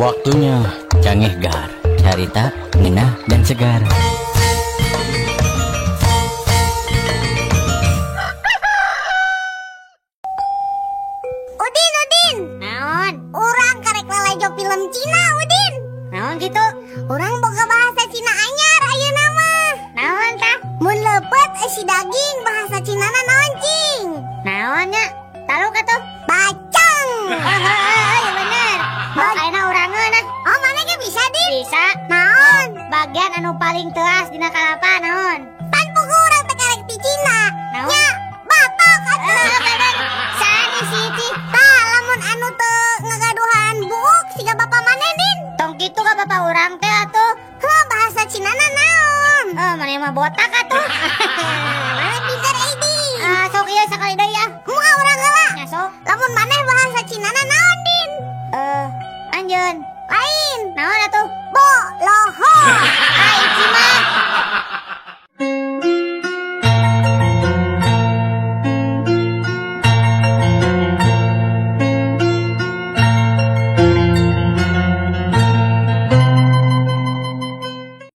Waktunya Cangeh Gar, carita, ngenah, dan segar. Udin, Udin. Naon? Urang karek lalajo film Cina, Udin. Naon gitu? Urang boga bahasa Cina anyar ayeuna mah. Naon tah? Mun leupeut eusi daging bahasa Cinana naon cing? Naon nya? Taluk atuh? Bacang. Heeh, ya bener. Oh, ayeuna urangeun ah. Oh, mana ge bisa, Din? Bisa. Naon? Bagian anu paling teuas dina kalapa naon? Pan pugu urang teh karek ti Cina. Naon? Nya, batok atuh. Eh, bener. Saha si Ici? Tah, lamun anu teu ngagaduhan buuk siga bapa maneh, Din. Tong kitu ka bapa urang teh atuh. Heuh, bahasa Cinana naon? Eh, maneh mah botak atuh. Maneh pinter euy, Din. Ah, sok ieu sakali deui ah. Kumaha urang heula? Nya sok. Lamun maneh bahasa Cinana naon, Din? Eh, anjeun. Lain. Naon atuh?